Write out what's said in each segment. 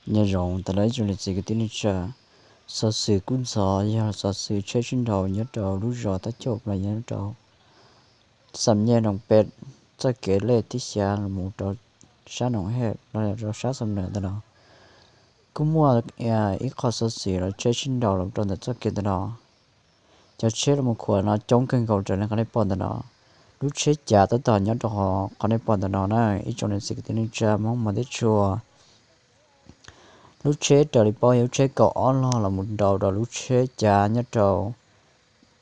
Nyob zoo tas los ib tsoom niam txiv kwv tij neej tsa, xov xwm kub ntxhov yog xov xwm tsheb sib nraus nyob rau lub zos Tab Cauj los yog nyob rau xam nyej Noom Pes, txoj kev lej thib xya los mus rau sab Noom Hej los rau sab Xam Nuam ntawm no. Kuj muaj ib qho xov xwm los tsheb sib nraus los rau ntawm txoj kev ntawm no. Cov tsheb los mus khuam no coob kawg nkaus raws li qhov nej pom ntawm no. Lub tsheb cav tab tom nyob rau qhov nej pom ntawm no na ib tsoom niam txiv kwv tij neej tsa Hmoob mos thiab tshua. Lub tsheb raws li paub yog lub tsheb kaum ob log los mus nraus rau lub tsheb cav nyob rau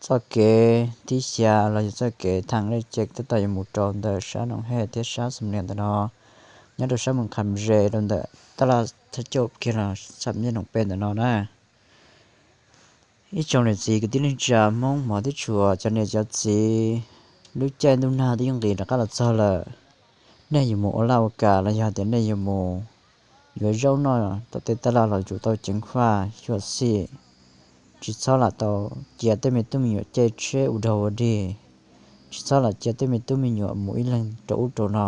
txoj kev thib xya los yog txoj kev thaj lej ceg tab tom yuav mus rau ntawm sab Noom Hej thiab sab Xam Nuam ntawm no, nyob rau sab Moos Kham Ze rau ntawm tab laj Thaj Cauj kiag los xam nyej Noom Pes ntawm no na. Ib tsoom niam txiv kwv tij neej tsa Hmoob mos thiab tshua, cov niam cov txiv, lub caij ntuj nag twb yuav nqis rov qab los txog lawm. Nej yuav mus ua laj ua kam los yog tias nej yuav mus yuav zaub noj tom tej tab laj los yuav tsum tau ceev faj xyuam xim, tsis txhob lam tau cia tej me tub me nyuam caij tsheb ua dog ua dig, tsis txhob lam cia tej me tub me nyuam mus ib leeg rau ub rau no,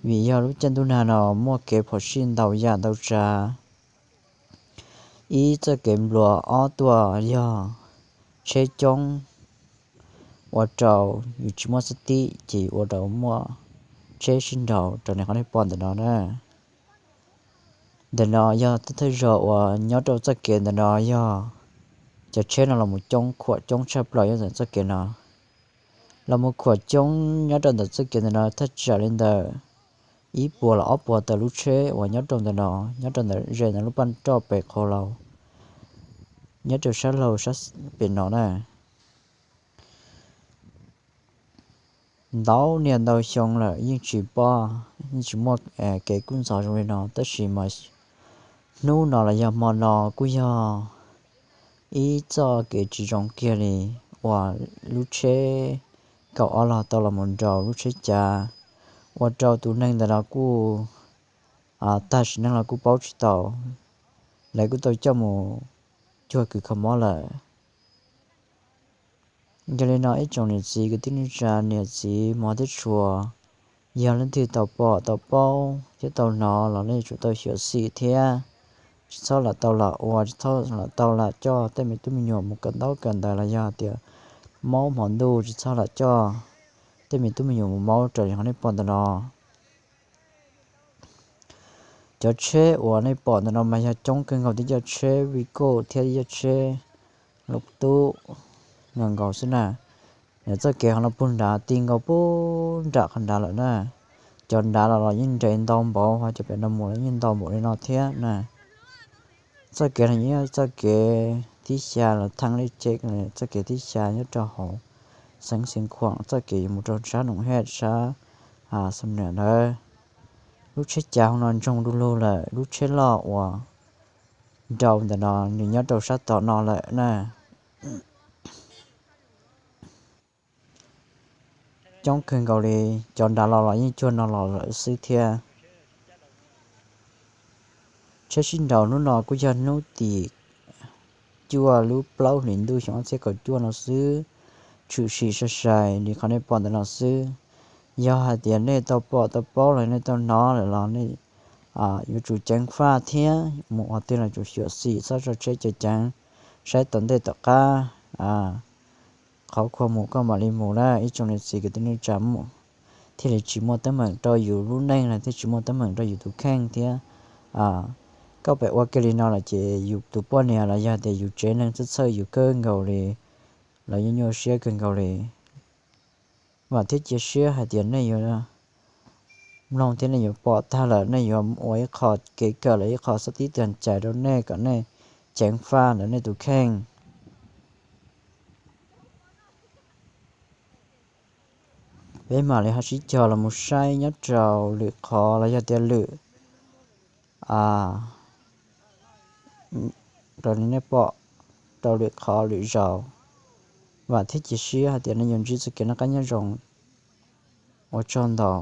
vim yog lub caij ntuj nag no muaj kev phom sij ntau yam ntau tsav. Ib txoj kev nplua, ob tuaj yog tsheb coob, ua rau yus tsis muaj xab tib ces ua rau muaj tsheb sib nraus raws li qhov nej pom ntawm no na. Ntawm no yog thawj thawj zaug uas nyob rau txoj kev ntawm no yog cov tsheb no los mus coob khuam coob tshaj plaws nyob ntawm txoj kev no. Los mus khuam coob nyob rau ntawm txoj kev ntawm no thaj tsam li ntawm ib puas los ob puas tawm lub tsheb uas nyob rau ntawm no, nyob rau ntawm ze ntawm lub paj roj pem qhov laus, nyob rau sab laug sab pem no na. Ntau niaj ntau xyoo lawm yeej tsis pom, yeej tsis muaj kev kub ntxhov zoo li no, tab sis mas hnub no los yog hmo no kuj yog ib txoj kev tsis zoo kiag li uas lub tsheb kaum ob log tau los mus nraus lub tsheb cav, ua rau tus neeg ntawm no kuj tag sim neej los kuj paub tsis tau, lawv kuj tau coj mus cuag kws kho mob lawm. Yog li no ib tsoom niam txiv kwv tij neej tsa niam txiv hmov thiab tshua, yog leej twg tau pom tau paub thiab tau hnov los nej yuav tsum tau xyuam xim thiab tsis txhob lam tau lam ua, tsis txhob lam tau lam coj tej me tub me nyuam mus kawm ntaub kawm ntawv los yog tias maub hmo ntuj, tsis txhob lam coj tej me tub me nyuam mus maub raws li qhov nej pom ntawm no. Cov tsheb uas nej pom ntawm no mas yog coob kawg nkaus, tib cov tsheb Vigo thiab ib cov tsheb Lotus nkaus nkaus xwb na. Nws txoj kev ho los puag nrad ti nkaus puag nram qhov nrad lawm na. Cov nrad los los yeej nres ntau npaum, ho cov pem no mus los yeej ntau npaum li no thiab na. Txoj kev no yog txoj kev thib xya los thaj lej ceg, txoj kev thib xya nyob rau hauv xeev Xeev Khuam, txoj kev yuav mus rau sab Noom Hej sab Xam Nuam ntawd. Lub tsheb cav hauv no ntsoog du lug lawm, lub tsheb loj uas nraus ntawm no nws nyob rau sab tom no lawm na. Coob kawg nkaus li, cov nrad los los yeej cuag no los lawm xwb thiab. Tsheb sib nraus hnub no kuj yog hnub tim cuaj lub plaub hlis ntuj xyoo ob txhiab kaum cuaj no xwb, tshwm sim sai sai li qhov nej pom ntawm no xwb. Yog hais tias nej tau pom tau paub los nej tau hnov lawm los nej yuav tsum ceev faj thiab mus qhov twg los tsum xyuam xim, txhob tso tsheb ceev ceev, saib tom ntej tom qab qhov khuas mus koj mam li mus na ib tsoom niam txiv kwv tij neej tsa, thiaj li tsis muaj teeb meem rau yus lub neej los thiaj tsis muaj teeb meem rau yus tus kheej thiab. Koj pem ua kiag li no los ces yus tus poj niam los yog tias yus tsev neeg txhawj txhawj yus kawg nkaus li, los yeej nyuaj siab kawg nkaus li. Vam thiab cia siab hais tias nej yuav mloog thiab nej yuav pom tag lawm, nej yuav ua ib qho kev kawm los ib qho xab tib tag cai rau nej kom nej ceev faj ntawm nej tus kheej. Peb mam li ho sib cog los mus saib nyob rau lwm qhov los yog tias lwm rau li nej pom rau lwm qhov lwm zaus. Vam thiab cia siab hais tias nej yuav ntsib txoj kev noj qab nyob zoo. Ua tsaug ntau.